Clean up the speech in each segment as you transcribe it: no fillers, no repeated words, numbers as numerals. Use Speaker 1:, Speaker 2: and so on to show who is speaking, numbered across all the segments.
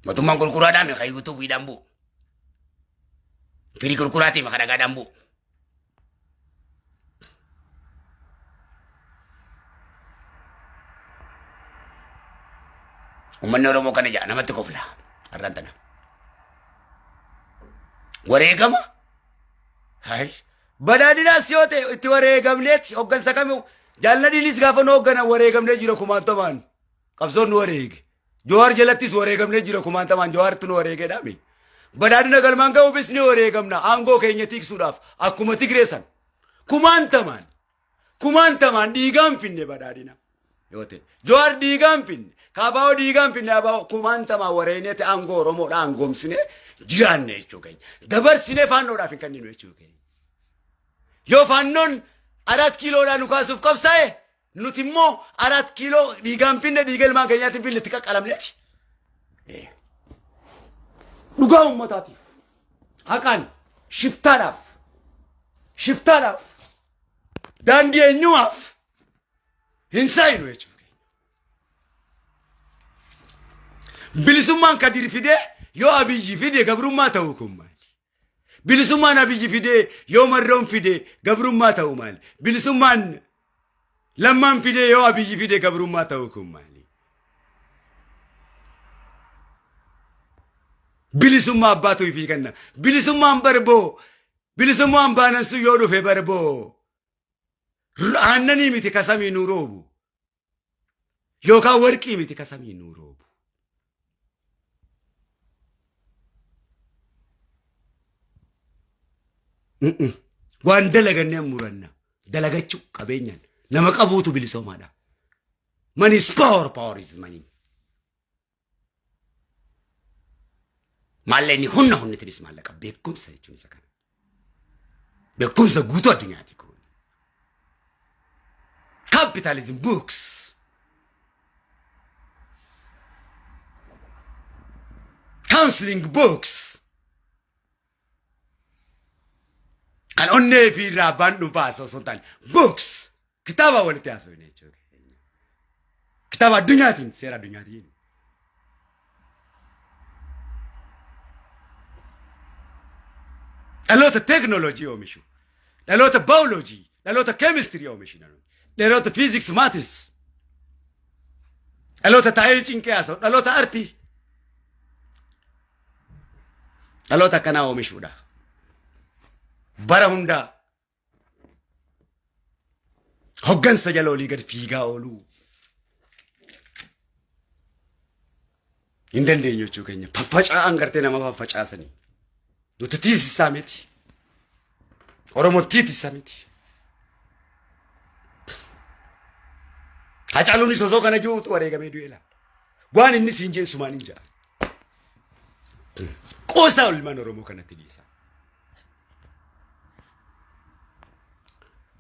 Speaker 1: Mootummaan gurguraadhaa mi kan yuutuubiidhaan bu'u. Firii gurguraatii mi kan dhagaadhaan bu'u. Uummanni Oromoo kana ja'a namatti kofla har'aan tana. Wareegama? Hai. Badhaadhinaas yoo ta'e itti wareegamneeti hoggansa kamuu jaalladhiinis gaafa nu hogganan wareegamnee jira kumaantamaan. Qabsoon nu wareege. Jawaar jalattis wareegamnee jira kumaantamaan Jawaartu nu wareegeedhaami. Badhaadhina galmaan ga'uufis ni wareegamna aangoo keenya tiksuudhaaf akkuma Tigree san. Kumaantamaan. Kumaantamaan dhiigaan finne badhaadhina. Yoo ta'e Jawaar dhiigaan finne KFO dhiigaan finne ABO kumaantamaan wareegneeti aangoo Oromoodha aangoomsine jiraanne jechuu keenya. Dabarsinee faannoodhaaf hin kenninu jechuu keenya. Yoo faannoon araat kiiloodhaan nu kaasuuf qabsaa'e nuti immoo araat kiiloo dhiigaan finne dhiiga ilmaan keenyaatiin finne itti qaqqalamneeti. Dhugaa uummataatiif haqaan shiftaadhaaf shiftaadhaaf daandii eenyumaaf hin saayinu jechuudha. Bilisummaan Kadir fidee yoo Abiyyi fide gabrummaa ta'uu kun maali? Bilisummaan Abiyyi fidee yoo Marroon fide gabrummaa ta'uu maali? Bilisummaan Lammaan fidee yoo Abiyyi fide gabrummaa ta'uu kun maali? Bilisummaa abbaatu ifii kenna. Bilisummaan barboo bilisummaan baanan sun yoo dhufe barboo aannanii miti ka samii nuu roobu yookaan warqii miti ka samii nuu roobu. Mm-mm. Waan dalagannee muranna. Dalagachuu qabeenyaan nama qabuutu bilisoomaadha. Money is power, power is money. Maallaqni humna humnitinis maallaqa beekumsa jechuun isa kana. Beekumsa guutuu addunyaati kun. Capitalism books. Counseling books. Kan onnee fi irraa abbaan dhuunfaa haasa'u osoo hin taane books kitaaba walitti haasofne jechuudha. Kitaaba addunyaatiin seera addunyaatiin. Dhaloota teeknooloojii oomishu, dhaloota baayoloojii, dhaloota keemistirii oomishu, dhaloota fiiziks maatis, dhaloota taa'ee cinqee haasa'u, dhaloota artii. Dhaloota akkanaa oomishuudha. Bara hundaa hoggansa jala olii gad fiigaa ooluu hin dandeenyu jechuu keenya. Faffaca'aan gartee nama faffacaasanii. Nuti tiisisaa miti. Oromoo tiisisaa miti. Hacaaluunis osoo kana jiruutu wareegamee du'e laata. Waan inni siin jee sumaan hin ja'a. Qoosaa ilmaan Oromoo kanatti dhiisaa.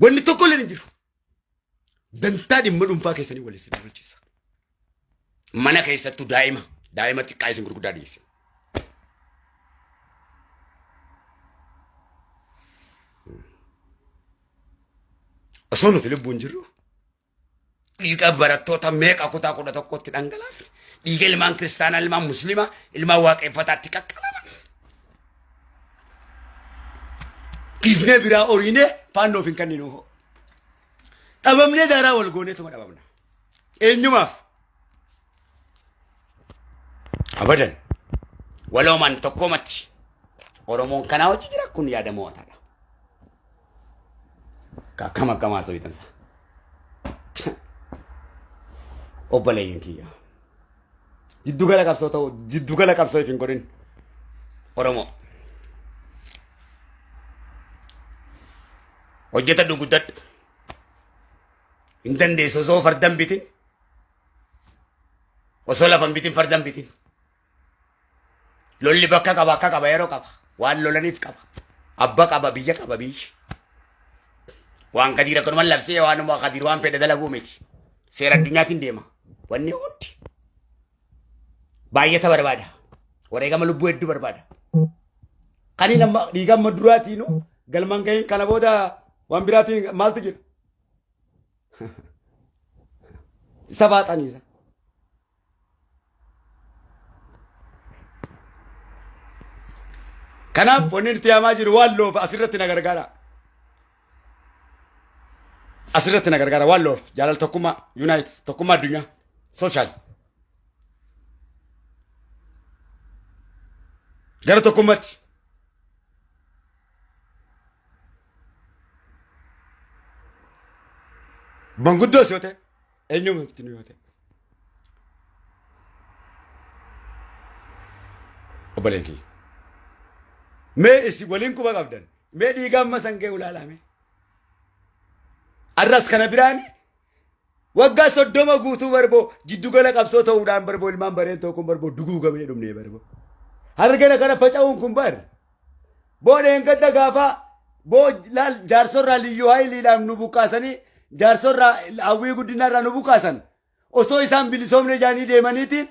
Speaker 1: Wanni tokko illee hin jiru. Dantaa dhimma dhuunfaa keessanii wal isin bulchisa. Mana keessattuu daa'ima daa'ima xiqqaa isin gurguddaa dhiisi. Osoo nuti lubbuun jirru dhiiga barattoota meeqa kutaa 11tti dhangalaafne dhiiga ilmaan kiristaanaa ilmaan musliimaa ilmaan waaqeffataatti qaqqalaman. Dhiifnee biraa horiinee faannoof hin kenninu. Dhabamnee daaraa wal gooneetuma dhabamna. Eenyumaaf? Abadan. Waloomaan tokkoomatti. Oromoon kanaa hojii jira kun yaada mo'ataadha. Akkam akkam haasoo sa. Obboleeyyan kiyya. Jiddugala qabsoo ta'u jiddugala qabsoo if hin godhin. Oromoo. Hojjetadhu guddadhu. Hin dandeessu osoo farda hin bitin. Osoo lafa hin bitin farda hin bitin. Lolli bakka qaba akka qaba yeroo qaba. Waan lolaniif qaba. Abba qaba biyya qaba biyyi. Waan kadiir akkanuma labsee waanuma kadiir waan fedhe dalaguu miti. Seera addunyaatiin deema. Wanni hundi. Baay'ata barbaada. Wareegama lubbuu hedduu barbaada. Kan inni amma dhiiga amma duraatiinu galmaan gahiin kana booda waan biraatiin maaltu jira? Isa baaxanii isa. Kanaaf wanni nuti yaamaa jiru waan loof asirratti na gargaara. Asirratti na gargaara waan loof jaalala tokkummaa yuunaayit tokkummaa addunyaa sooshaal. Gara tokkummaatti. Manguddoos yoo ta'e eenyumatti yoo ta'e. Obboleen kiyya. Mee isin waliin quba qabdan. Mee dhiiga amma san ga'e ulaalaa mee. Arras kana biraan waggaa 30 guutuu barboo jiddugala qabsoo ta'uudhaan barboo ilmaan bareentoo kun barboo duguugamee dhumnee barboo. Hargana kana faca'uun kun bar. Boodeen gadda gaafaa boo laal jaarsorraa liyyuu haayiliidhaan nu buqqaasanii jaarsorraa hawwii guddinaarraa nu buqqaasan. Osoo isaan bilisoomne jaanii deemaniitiin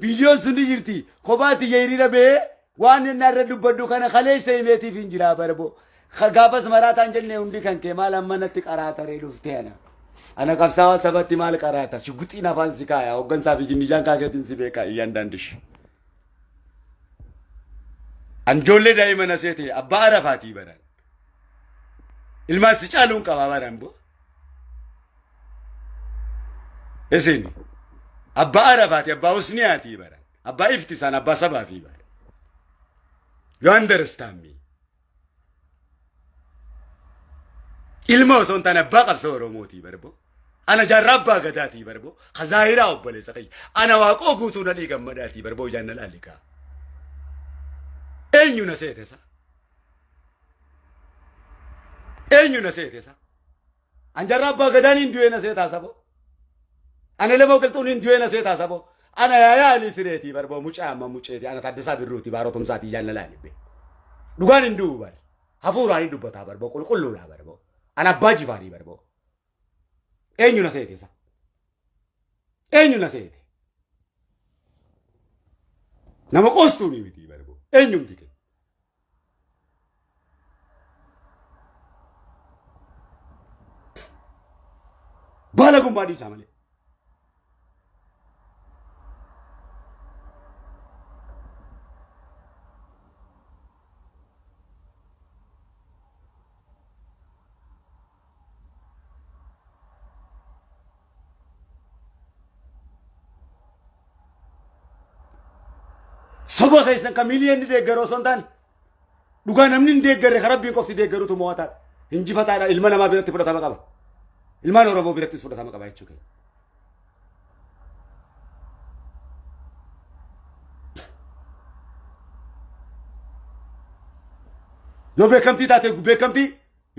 Speaker 1: viidiyoon sun ni jirti. Kophaa tiyya hiriira bahee waan inni irra dubbadhu kana kaleessa himeetiif hin jiraa barbo. Gaafas maraataan jenne hundi kan kee maal amma natti qaraataree dhuftee ana. Ana qabsaawaa sabatti maal qaraata? Shugguxiin afaan si kaaya. Hooggansaa fi jinnijaan kaakeetiin si beeka iyyaan daandish. An ijoollee daa'ima na seete abbaa arafaatii baran. Ilmaan si caaluun qabaa baran boo. Isin abbaa arafaati abbaa husniyaatii baran. Abbaa iftisaan abbaa sabaafii bara. You understand me? Ilma osoo hin taane abbaa qabsoo Oromootii barbo. Ana jaarraa abbaa gadaatii barbo. Kazaahiraa obboleessa kiyya. Ana waaqoo guutuu nadhii gammadaatii barbo ijaan na laalikaa. Eenyu na seete sa? Eenyu na seete sa? An jarra abbaa gadaan hin du'ee na seetaa sabo. Ana Elemoo Qilxuun hin du'ee na seetaa sabo. Ana Yaayaa Alii Sireetii barboo mucaa amma muceeti. Ana Taaddasaa Birruuti Baaroo Tumsaatii ijaan na laalibbe. Dhugaan hin du'u bar. Hafuuraan hin dubbataa barboo qulqulluudhaa barboo. Ana abbaa jifaarii barboo. Eenyu na seete isa? Eenyu na seete? Nama qoostuuni miti barboo. Eenyumti kee? Baala gumbaa dhiisaa malee. Soba keessan kan miiliyoonni deeggaru osoo hin taane dhugaa namni hin deeggarre kan rabbiin qofti deeggarutu mo'ataadha. Injifataadha ilma namaa biratti fudhatama qaba. Ilmaan Oromoo birattis fudhatama qaba jechuu keenya. Yoo beekamtii taate beekamtii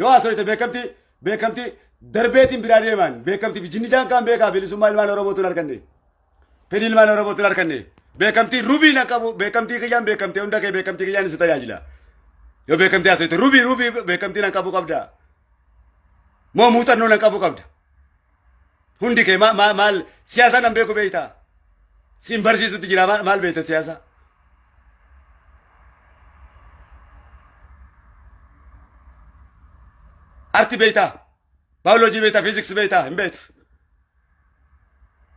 Speaker 1: yoo haasofte beekamtii beekamtii darbeetiin biraa deeman beekamtii fi jinni daankaan beekaa bilisummaa ilmaan Oromootu hin arganne. Fedhii ilmaan Oromootu hin arganne. Beekamtii rubii na qabu beekamtii kiyyaan beekamtii hunda kee beekamtii kiyyaan si tajaajila. Yoo beekamtii haasofte rubii rubii beekamtii nan qabu qabda. Moo muuxannoo nan qabu qabda. Hundi kee maal siyaasa nan beeku beektaa? Siin barsiisutti jira maal beekta siyaasa? Arti beektaa? Baayoloojii beektaa? Fiiziksii beektaa? Hin beektu.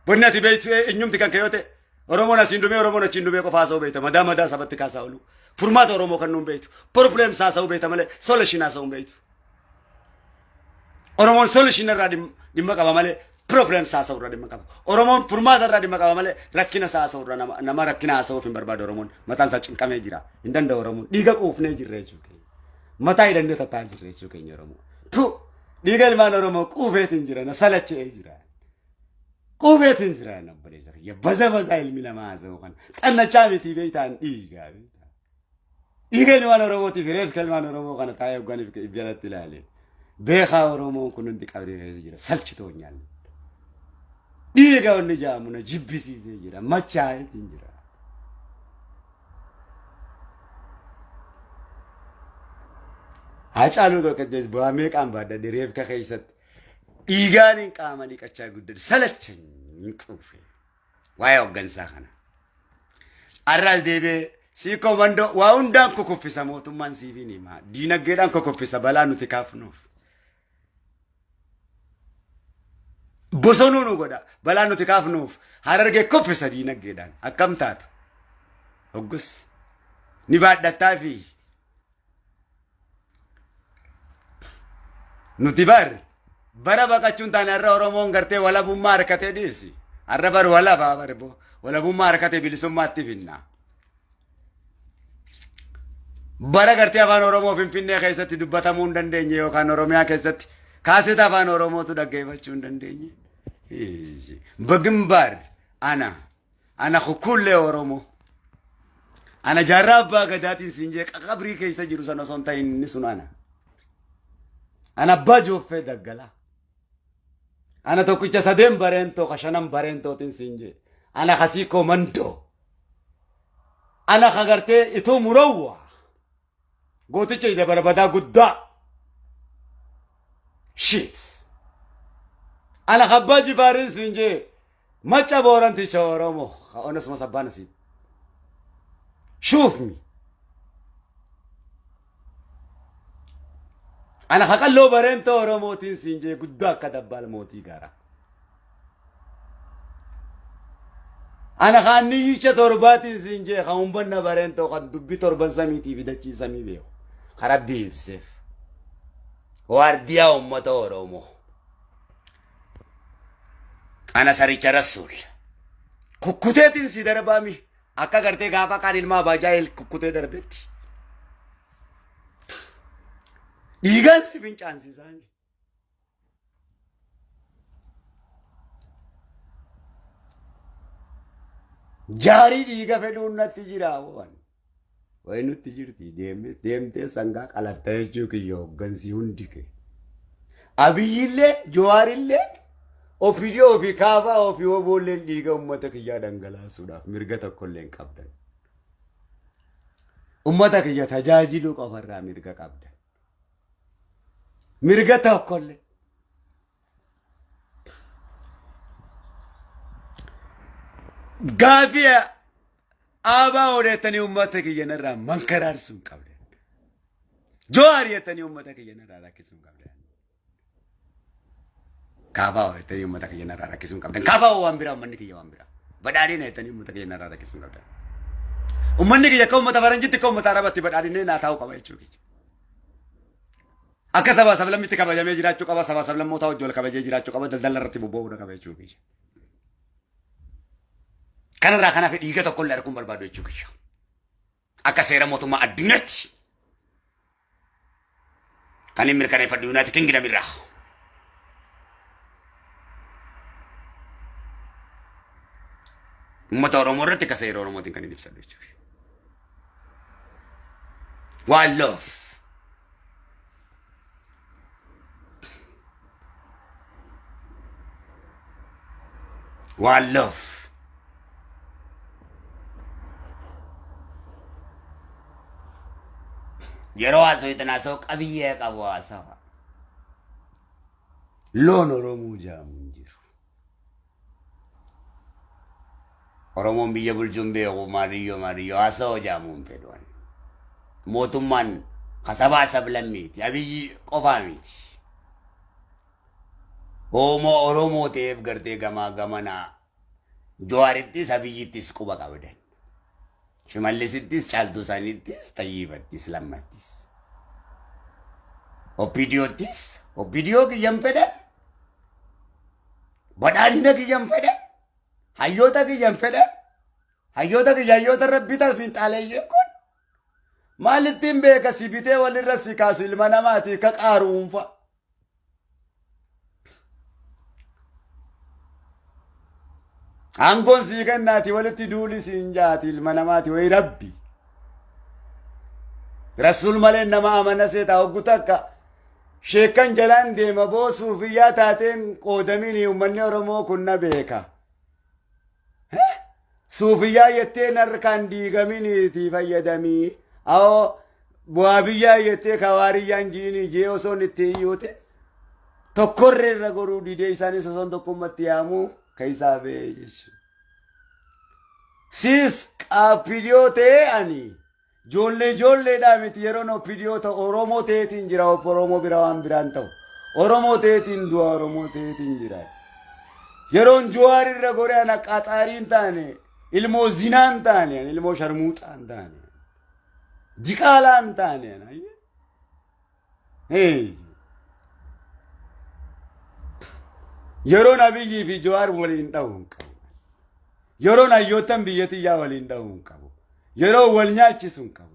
Speaker 1: Wanni ati beektu eenyumti kan kee yoo ta'e Oromoon asiin dhumee Oromoon achiin dhumee qofa haasa'uu beekta. Madaa madaa sabatti kaasaa oolu. Furmaata Oromoo kan nuun beektu. Problems haasa'uu beekta malee solution haasa'uu hin beektu. Oromoon solution irraa dhimma qaba malee problems haasa'uu irraa dhimma qaba. Oromoon furmaata irraa dhimma qaba malee rakkina isaa haasa'uu irraa nama rakkina haasa'uuf hin barbaadu Oromoon. Mataan isaa cinqamee jira. Hin danda'u Oromoon. Dhiiga quufnee jirra jechuu keenya. Mataa hidhannee tattaa'aa jirra jechuu keenya Oromoo. Tu dhiiga ilmaan Oromoo quufeetiin jira na salacha'ee jira. Quufeetiin jira na obboleessa kiyya. Baza bazaa ilmi namaa haasa'u kana. Xannachaa miti beektaan dhiigaa beektaa. Dhiiga ilmaan Oromootiif reefka ilmaan Oromoo kana taa'ee hogganiif jalatti ilaale. Beekaa Oromoon kun hundi qabrii keessa jira. Salchitoonyaan. Dhiiga wanni jaamu na jibbisiisee jira. Machaa'eetiin jira. Haacaaluu tokko jecha bu'aa meeqaan baadhadhe reefka keessatti. Dhiigaan hin qaama dhiqachaa guddadhe. Salachan hin quufe. Waa'ee hooggansaa kana. Har'as deebi'ee siikoo mandoo waa hundaan kokoffisa mootummaan siif hin hima. Diinagdeedhaan kokoffisa balaa nuti kaafnuuf. Bosonuu nu godha balaa nuti kaafnuuf. Harargee koffisa diinagdeedhaan akkam taata? Hoggus ni baadhattaa fi Nuti bar bara baqachuun taane har'a Oromoon gartee walabummaa harkatee dhiisi. Har'a bar walabaa bar walabummaa harkatee bilisummaatti finna. Bara gartee afaan Oromoo Finfinnee keessatti dubbatamuu hin dandeenye yookaan Oromiyaa keessatti kaaseta afaan Oromootu dhaggeeffachuu hin dandeenye. Bagimbaar ana ana kukkullee Oromoo. Ana jaarraa abbaa gadaatiin siin jee qabrii keessa jiru sana osoo hin ta'in inni sun ana. Ana abbaa jooffee daggalaa. Ana tokkicha sadeen bareentoo ka shanan bareentootiin siin jee. Ana kasii koo mandoo. Ana ka gartee ituu murawwa. Gooticha ija barbadaa guddaa. Shit. Ana ka abbaa jifaariin siin jee. Macca booranticha Oromoo. Ka onosuma abbaa nasiib. Shuufmi. Ana ka qalloo bareentoo Oromootiin siin jee guddaa akka dabbaal mootii gaara. Ana ka anniyyicha torbaatiin siin jee ka humbanna bareentoo kan dubbi torban samiitii fi dachii samii beeku. Ka rabbii ibseef. Waardiyaa uummata Oromoo. Ana saricha Rasuul. Kukkuteetiin si darbaami. Akka gartee gaafa kaan ilma Abaa Jaahil kukkutee darbetti. Dhiigaan si fincaansiisaami. Jaarii dhiiga fedhuun natti jira waan. Wayi nutti jirti deemtee sangaa qalatta jechuu kiyya hooggansi hundi kee. Abiyyillee Jawaarillee OPDO fi kaabaa ofii oboolleen dhiiga uummata kiyyaa dhangalaasuudhaaf mirga tokkollee hin qabdan. Uummata kiyya tajaajiluu qofarraa mirga qabdan. Mirga tokkollee. Gaafii aabaa odeettanii uummata kiyya narraa mankaraarsuu hin qabdan. Jawaar jettanii uummata kiyya narraa rakkisuu hin qabdan. Kaafaa jettanii uummata kiyya narraa rakkisuu hin qabdan. Kaafaa waan biraa uummanni kiyya waan biraa. Badhaadhina jettanii uummata kiyya narraa rakkisuu hin qabdan. Uummanni kiyya akka uummata faranjitti akka uummata arabatti badhaadhinee naa taa'uu qaba jechuu kiyya. Akka sabaa sablammitti kabajamee jiraachuu qaba. Sabaa sablammoota wajji wal kabajee jiraachuu qaba. Daldala irratti bobba'uu qaba jechuu kiyya. Kanarraa kanaaf dhiiga tokko illee arguun barbaadu jechuu kiyya. Akka seera mootummaa addunyaatti kan hin mirkaneeffadhu Yuunaayitid Kingdom irraa. Uummata Oromoo irratti akka seera Oromootiin kan hin ibsadhu jechuudha. One love. One love. Yeroo haasoftan haasa'u qabiyyee qabu haasawa. Loon Oromoo jaamu hin jiru. Oromoon biyya bulchuun beeku maariyyoo maariyyoo haasa'oo jaamu hin fedhu. ani. Mootummaan kasabaa sablammiiti. Abiyyi qofaa miti. Homo Oromoo ta'eef gartee gamaa gamanaa Jawaarittis Abiyyittis quba qabdan. Shimallisittis Caaltuu isaaniittis Tayyiibattis Lammattis. OPDOttis OPDO kiyyan fedhan. Badhaadhina kiyyan fedhan. Hayyoota kiyyan fedhan. Hayyoota kiyya hayyoota rabbi tas finxaaleeyyiin kun. Maalittiin beeka si bitee walirra si kaasu ilma namaati ka qaaruunfa. Aangoon sii kennaati walitti duuli siin jaati ilma namaati wayi rabbi. Rasuul malee nama amana seetaa hoggu takka sheekkan jalaan deema boo suufiyyaa taateen qoodamiin uummanni Oromoo kun na beeka. Suufiyyaa jettee narkaan diigaminiitii fayyadamii. Awoo bu'aa biyyaa jettee kawaariyyaan jiinii jee osoon itti iyyuute tokkorree irra goruu didee isaanis osoon tokkummatti yaamuu keessaa ba'ee jechuudha. Siis qaappidiyoo ta'ee ani ijoollee ijoolleedhaa miti yeroon oppidiyoo ta'u Oromoo ta'eetiin jira Oromoo bira waan biraan ta'u. Oromoo ta'eetiin du'a Oromoo ta'eetiin jira. Yeroon Jawaar irra goree ana qaxaarii hin taane ilmoo zinaa hin taane ani ilmoo sharmuuxaa hin taane diqaalaa hin taane ana. Hey. Yeroon Abiyyii fi Jawaar waliin dha'u hin qabu. Yeroon hayyoottan biyya tiyyaa waliin dha'u hin qabu. Yeroo wal nyaachisu hin qabu.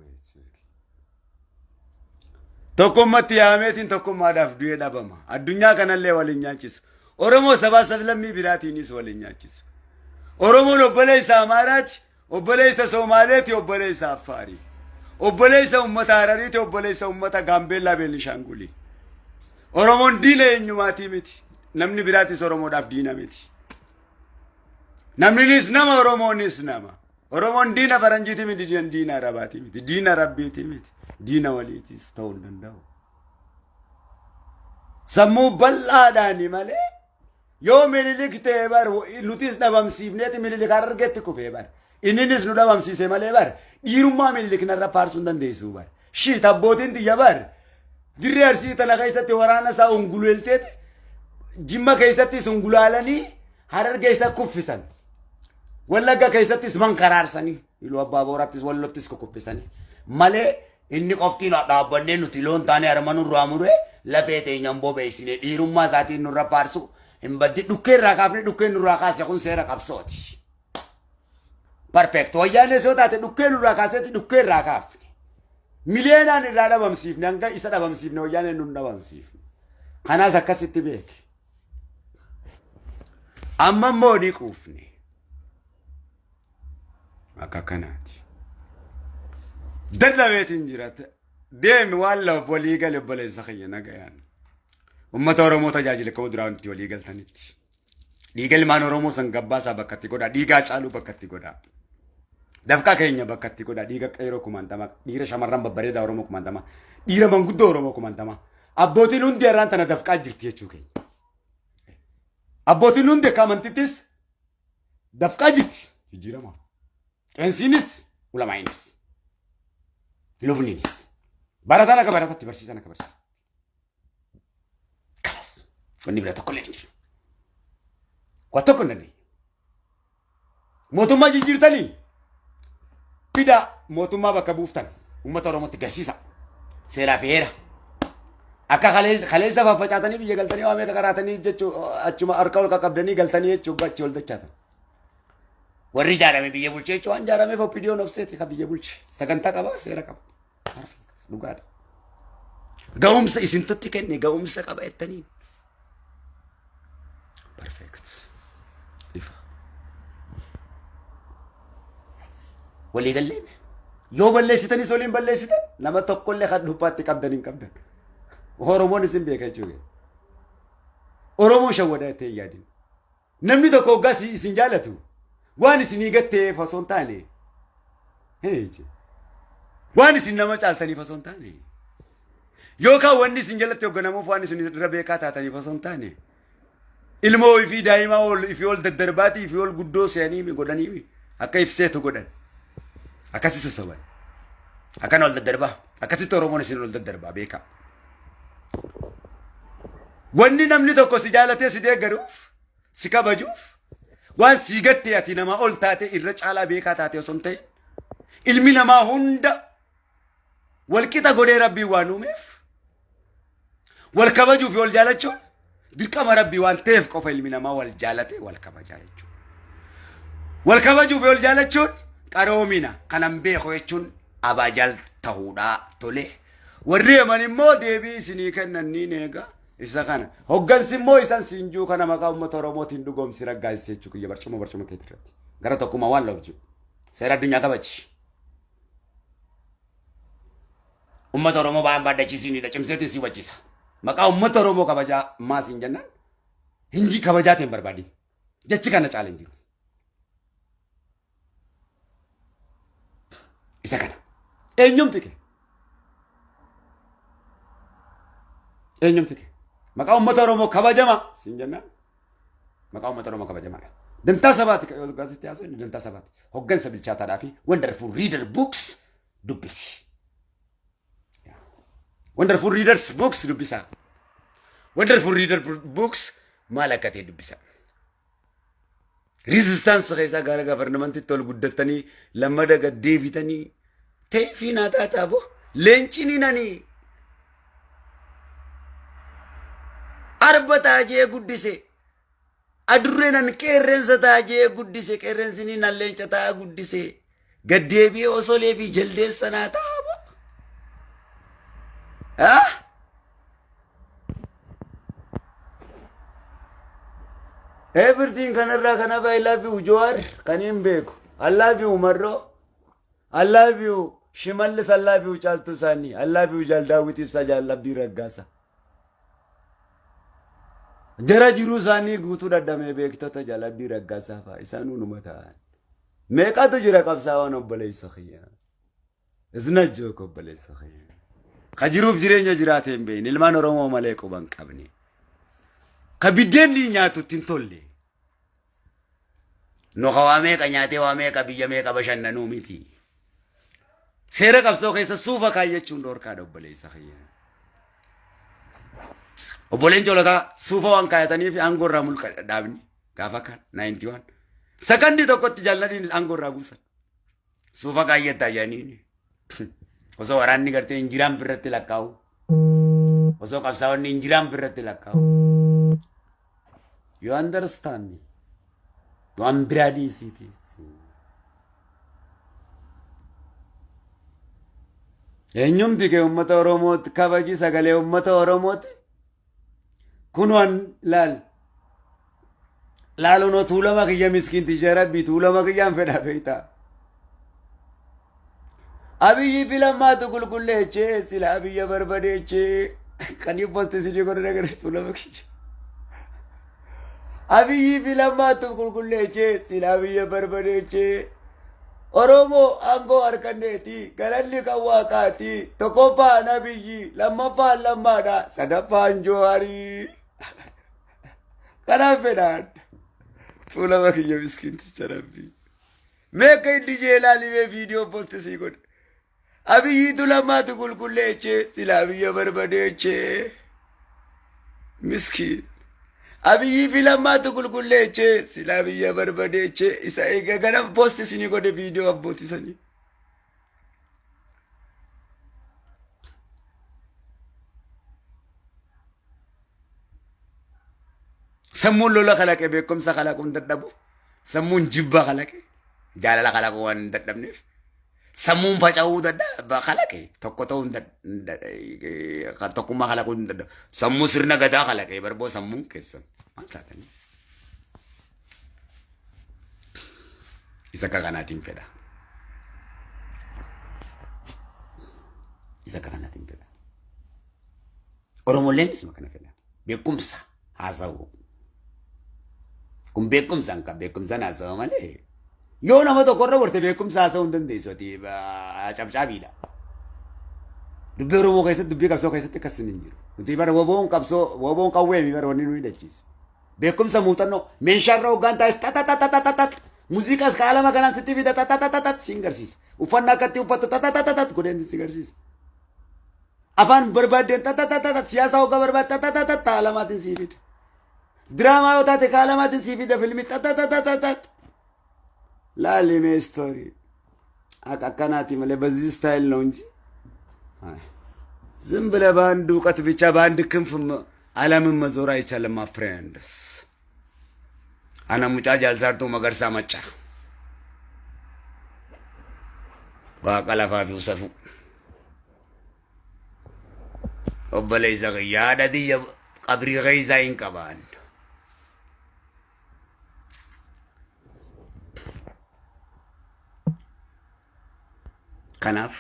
Speaker 1: Tokkummatti yaameetiin tokkummaadhaaf du'ee dhabama. Addunyaa kanallee waliin nyaachisu. Oromoo sabaa sablammii biraatiinis waliin nyaachisu. Oromoon obboleessa Amaaraati, obboleessa Somaaleeti, obboleessa Affaarii. Obboleessa uummata Harariiti, obboleessa uummata Gaambeellaa Beenishaangulii. Oromoon diina eenyumaatii miti. Namni biraatis Oromoodhaaf diina miti. Namninis nama, Oromoonis nama. Oromoon diina faranjiitii miti, diina Arabaatii miti, diina Rabbiitii miti, diina waliitiis ta'uu hin danda'u. Sammuu bal'aadhaani malee yoo Minilik ta'e bar nutis dhabamsiifneeti Minilik Harargeetti kufee bar. Inninis nu dhabamsiise malee bar dhiirummaa Minilik narra faarsuu hin dandeessu bar. Shiit abbootiin tiyya bar dirree Arsii tana keessatti waraana isaa unguleelteeti Jimma keessattis ungulaalanii Harargee isa kuffisan. Wallagga keessattis mankaraarsanii Iluu Abbaa Boorattis Wallottis kukuffisanii malee inni qoftiin dhaabbannee nuti loon taanee harma nurraa muree lafee teenyaan bobeessine dhiirummaa isaatiin nurra faarsu hin baddi dhukkee irraa kaafne dhukkee nurraa kaase kun seera qabsooti. Perfect. Wayyaanee soo taate dhukkee nurraa kaaseeti dhukkee irraa kaafne. Miliyeenaan irraa dhabamsiifne hanga isa dhabamsiifne wayyaaneen nun dhabamsiifne. Kanaas akkasitti beeki. Amma immoo ni quufne. Akka kanaati. Dadhabeetiin jira. Deemi waan laf walii gale obboleessa kiyya nagayaan. Uummata Oromoo tajaajila akkuma duraan itti walii galtanitti. Dhiiga ilmaan Oromoo san gabbaasaa bakka itti godhaa. Dhiigaa caaluu bakka itti godhaa. Dafqaa keenya bakka itti godhaa. Dhiiga qeeroo kumaantama. Dhiira shamarran babbareedaa Oromoo kumaantama. Dhiira manguddoo Oromoo kumaantama. Abbootiin hundi har'aan tana dafqaa jirti jechuu keenya. Abbootiin hundi akka amantittis dafqaa jirti. Jijjiirama. Qeensiinis ulamaa'inis. Lubniinis. Barataan akka baratatti barsiisan akka barsiisan. Kalas. Wanni biraa tokko illee hin jiru. Waa tokko hin dandeenye. Mootummaa jijjiirtanii fidaa mootummaa bakka buuftan uummata Oromootti garsiisa. Seeraa fi heera. Akka kaleessa faffacaatanii biyya galtanii waa meeqa qaraatanii jechuu achuma harka ol qaqqabdanii galtanii jechuu achi ol dachaatan. Warri ijaarame biyya bulchee jechuun waan ijaarameef OPDOn obseeti kan biyya bulche. Sagantaa qaba seera qaba. Perfect. Dhugaadha. Ga'umsa isintutti kenne ga'umsa qaba jettaniin. Perfect. Ifa. Walii galleen. Yoo balleessitanis waliin balleessitan nama tokkollee kan dhuunfaatti qabdan hin qabdan. Oromoon isin beeka jechuudha. Oromoon shawwadaa jettee hin yaadin. Namni tokko hoggaa isin jaalatu waan isinii gatteef osoo hin taane waan isin nama caaltaniif osoo hin taane yookaan wanni isin jalatti hogganamuuf waan isin irra beekaa taataniif osoo hin taane ilmoo ifii daa'imaa ol ifii ol daddarbaatii ifii ol guddoo se'anii godhanii akka ibseetu godhan akkasi sossoban akkana ol daddarbaa akkasitti Oromoon isin ol daddarbaa beekaa. Wanni namni tokko si jaalatee si deeggaruuf, si kabajuuf, waan sii gattee ati namaa ol taate irra caalaa beekaa taate osoo hin ta'in, ilmi namaa hunda walqixa godhee Rabbiin waan uumeef, wal kabajuu fi wal jaalachuun dirqama Rabbii waan ta'eef qofa ilmi namaa wal jaalatee wal kabajaa jechuudha. Wal kabajuu fi wal jaalachuun qaroomina kanan beeku jechuun abaajal ta'uudhaa tole. Warri Yaman immoo deebii isinii kennan niin eega isa kana. Hoggansi immoo isan siinjuu kana maqaa uummata Oromootiin dhugoomsi raggaasise jechuu kiyya barcuma barcuma keetii irratti. Gara tokkummaa waan love jiru. Seera addunyaa kabaji. Uummata Oromoo ba'aan baadhachiisiinidha cimseetiin si hubachiisa. Maqaa uummata Oromoo kabajaa maasiin jennaan hinji kabajaatiin barbaadin. Jechi kana caala hin jiru. Isa kana. Eenyumti kee? Eenyumti kee? Maqaa uummata Oromoo kabajama siin jennaan. Maqaa uummata Oromoo kabajamaadha. Dantaa sabaati kan asitti haasofne dantaa sabaati. Hoggansa bilchaataadhaa fi Wonderful Reader Books dubbisi. Wonderful Readers Books dubbisaa. Wonderful Reader Books maal akka ta'e dubbisaa. Resistance keessaa gara gavarnamentitti ol guddattanii lammada gad deebitanii ta'eefii naa taataa boo leenci ni nanii arba taajee guddise. Adurreen an qeerrensa ta'a jee guddise, qeerrensi ni nan leenca ta'a guddise. Gaddeebi'ee osolee fi jaldeessa naa ta'a moo? Ah? Everything kanarraa kanaaf I love you Jawaar kan hin beeku. I love you Marroo. I love you Shimallis. I love you Caaltuu Saanii. I love you Jaal Daawit Ibsaa, Jaal Abdii Raggaasa. Jara jiruu isaanii guutuu dhadhamee beektota Jaal Abdii Raggaasaa fa'a isaan hunuma ta'an. Meeqatu jira qabsaa'oon, obboleessa kiyya? Isna joke, obboleessa kiyya. Ka jiruuf jireenya jiraate hin beekne, ilmaan Oromoo malee quba hin qabne. Ka biddeenni nyaatu itti hin tolle. Nu ka waa meeqa nyaatee, waa meeqa, biyya meeqa bashannanuu miti. Seera qabsoo keessa suufa kaayyachuun dhoorkaadha, obboleessa kiyya. Obboleen Joolataa suufa waan kaayataniif aangoo irraa mulqa dhaabni gaafa kaan 91. Sakandii tokkotti jaalladhiin aangoo irraa buusan. Suufa kaayyattaa jedhaniin. Osoo waraanni gartee injiraan birratti lakkaa'u. Osoo qabsaa'onni injiraan birratti lakkaa'u. You understand me? Waan biraa dhiisiiti. Eenyumti kee uummata Oromootti kabaji, sagalee uummata Oromooti. Kunoon laal. Laalunoo Tuulama kiyya, miskiinticha rabbii Tuulama kiyyaan fedha beektaa. Abiyyi filammaatu qulqulleechee silaa biyya barbadeechee kan posti isinii godhan agarre Tuulama kiyya. Abiyyi filammaatu qulqulleechee silaa biyya barbadeechee. Oromoo aangoo harkanneeti, galanni kan waaqaati, tokkoffaan Abiyyi, lammaffaan Lammaadha, sadaffaan Jawaarii. Kanaaf fedhaan Tuulama kiyya, miskiinticha rabbii. Mee akka inni jee ilaalimee viidiyoo posti sii godhe. Abiyyiitu lammaatu qulqulleechee silaa biyya barbadeechee. Miskiin. Abiyyii fi Lammaatu qulqulleechee silaa biyya barbadeechee, isa eega kana posti isinii godhe viidiyoo abbootii sanii. Sammuun lola kalaqe beekumsa kalaquu hin dadhabu. Sammuun jibba kalaqe jaalala kalaquu waan hin dadhabneef. Sammuun faca'uu dadhaba kalaqe tokko ta'uu hin tokkummaa kalaquu hin dadhabu. Sammuu sirna gadaa kalaqe barboo sammuun keessan maal taatanii? Isa akka kanaatiin fedha. Isa akka kanaatiin fedha. Oromolleen isuma kana fedha. Beekumsa haasa'u. Kun beekumsa hin qabu. Beekumsaan haasa'u malee. Yoo nama tokko irra gorte beekumsa haasa'uu hin dandeessu, ati cabcaabiidha. Dubbii Oromoo keessatti, dubbii qabsoo keessatti akkas hin jiru. Nuti bara woboon qabsoo, woboon qawwee mi bara wanni nu hidhachiise. Beekumsa, muuxannoo meeshaarra hoggaan taa'es tatatatatat, muuziqaas kaalama kanaan sitti fida, tatatatatat siin garsiisa. Uffannaa akkatti uffattu tatatatatat godheen si garsiisa. Afaan barbaaddeen tatatatatat, siyaasaa hoggaa barbaadde tatatatatat kaalamaatiin sii fida. Diraamaa yoo taate kaalamaatiin sii fida, filmii tatatatatat. Laali mee story. Akka akkanaati malee በዚህ ስታይል ነው እንጂ ዝም ብለህ በአንድ እውቀት ብቻ በአንድ ክንፍ ዓለምን መዞር አይቻልም። My friends, ana mucaa Jaalsaartuu Magarsaa Maccaa. Waaqa lafaa fi safuu. Obboleessa kiyya, haadha tiyya qabrii keessaa hin qabaan. Kanaaf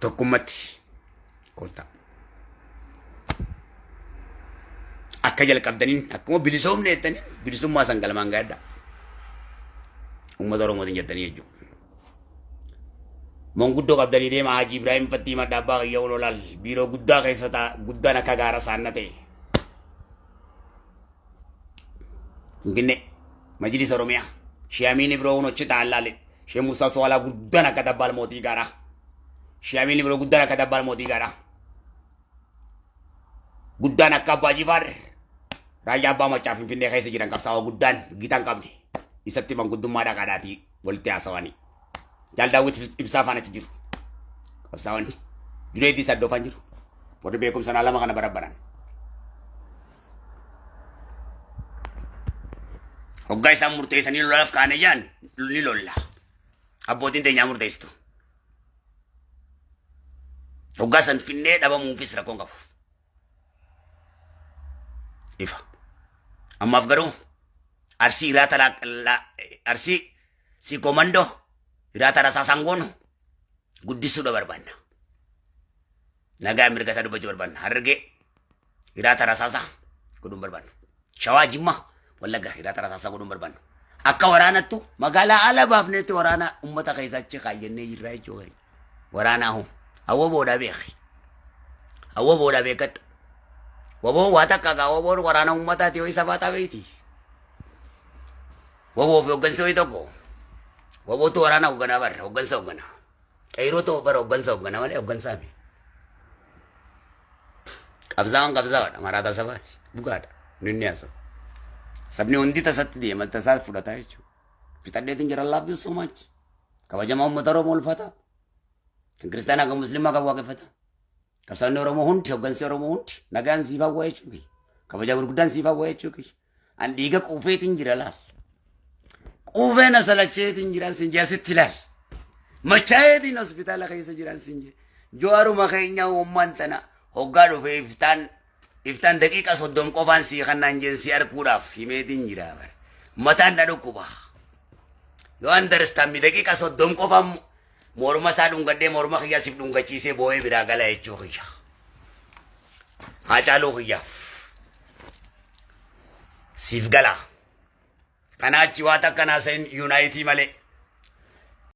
Speaker 1: tokkummatti kottaa. Akka jalqabdaniin, akkuma bilisoomne jettanii, bilisummaa san galmaan gaadha. Uummata Oromootiin jettanii jechuudha. Manguddoo qabdanii deema, Haji Ibrahim Fattii madda abbaa kiyya ololaal biiroo guddaa keessa ta'a, guddaan akka gaara saanna ta'e. Finfinnee Majlis Oromiyaa Shee Amiin Ibroo hunochi ta'an laale, Shee Musaa Soolaa guddaan akka dabbaal mootii gaaraa. Shee Amiin Ibroo guddaan akka dabbaal mootii gaaraa. Guddaan akka Abbaa Jifaar, raayyaa abbaa macaa Finfinnee keessa jiran, qabsaa'oo guddaan gita hin qabne isatti manguddummaa dhaqaadhaatii walitti haasawanii. Jaal Daawwit Ibsaa faana achi jiru. Qabsaa'onni Juneeddii Saddoo faan jiru. Warri beekumsa naa lama kana barabbaran. Hoggaa isaan murteessanii lolaaf kaane jaan ni lolla. Abbootiin teenyaa murteessitu. Hoggaa san finnee dhabamuufis rakkoon qabu. Ifa. Ammaaf garuu Arsii iraata Arsii si komandoo iraata rasaasaan goonu guddisuudha barbaanna. Nagaa mirga isaa dubbachuu barbaanna. Harargee hiraata rasaasaa godhuun barbaannu. Shawaa, Jimmaa, Wallagga hiraata rasaasaa godhuun barbaannu. Akka waraanattu magaalaa ala baafnetti waraana uummata keessa achi kaayyannee jirra jechuudha. Waraanaa hoo hawwa boodaa beeki. Hawwa boodaa beekadhu. Waboo waa takka gaa waboon waraana uummataati yoo isa baataa beekti. Waboo fi hoggansi wayii tokko. Wabootu waraana hogganaa barra hoggansa hogganaa. Qeyrootu bara hoggansa hoggana malee hoggansaa miti. Qabsaa'aan qabsaa'aadha maraataa sabaati. Dhugaadha. Inni haasa'u. Sabni hundi tasatti deema tasaa fudhataa jechuudha. Fixadheetiin jira, love you so much. Kabajamaa uummata Oromoo ulfaata. Kan kiristaanaa, kan musliimaa, kan waaqeffata. Qabsaa'onni Oromoo hundi, hoggansi Oromoo hundi nagaan siif hawwa jechuudha. Kabajaa gurguddaan siif hawwa jechuudha. An dhiiga quufeetiin jira laal. Quufee na salacheetiin jiran sin jee asitti laal. Machaa'eetiin hospitaala keessa jiran sin jee. Jawaaruma keenya uumman tana hoggaa dhufee iftaan iftaan daqiiqa 30 qofaan sii kannaan jeen si arguudhaaf himeetiin jira bara. Mataan na dhukkuba. Yoo understand mi daqiiqa 30 qofaan morma isaa dhungadhee morma kiyyaa siif dhungachiisee boo'ee biraa gala jechuu kiyya. Haacaaluu kiyyaaf. Siif gala. Kanaa achi waa takka naa sayin unity malee.